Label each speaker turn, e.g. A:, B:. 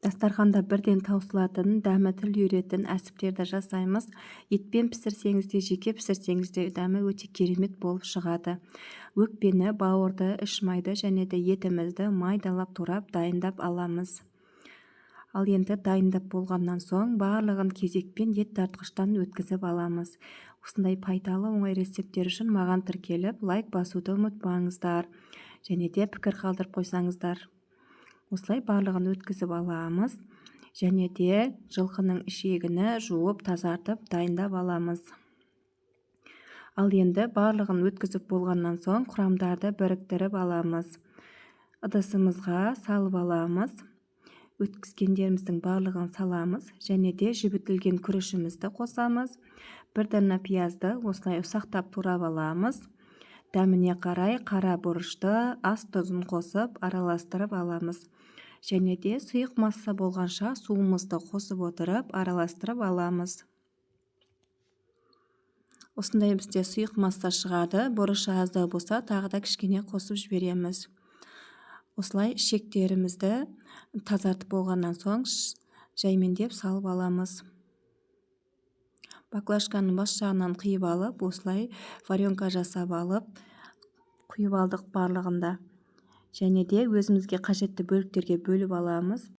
A: Дастарханда бірден таусылатын, дәмі тіл үйіретін әсіптерді жасаймыз. Етпен пісірсеңіз де, жеке пісірсеңіз де, дәмі өте керемет болып шығады. Өкпені, бауырды, іш майды және де етімізді майдалап турап, дайындап аламыз. Ал енді дайындап болғаннан соң, барлығын кезекпен ет тартқыштан өткізіп аламыз. Осындай пайдалы, оңай рецепттер үшін маған тіркеліп, лайк басуды ұмытпаңыздар және де пікір қалдырып қойсаңыздар. Осылай барлығын өткізіп аламыз және де жылқының ішегіні жуып, тазартып, дайындап аламыз. Ал енді барлығын өткізіп болғаннан соң, құрамдарды біріктіріп аламыз, ыдысымызға салып аламыз. Өткізгендеріміздің барлығын саламыз және де жібітілген күрішімізді қосамыз. Бір дана пиязды осылай ұсақтап турап аламыз. Дәміне қарай қара бұрышты, ас тұзын қосып, араластырып аламыз және де сұйық масса болғанша суымызды қосып отырып, араластырып аламыз. Осындай бізде сұйық масса шығады. Бұрышы аздау болса, тағы да кішкене қосып жібереміз. Осылай ішектерімізді тазартып болғаннан соң, жаймендеп салып аламыз. Баклажканың бас жағынан қиып алып, осылай воронка жасап алып, құйып алдық барлығында және де өзімізге қажетті бөліктерге бөліп аламыз.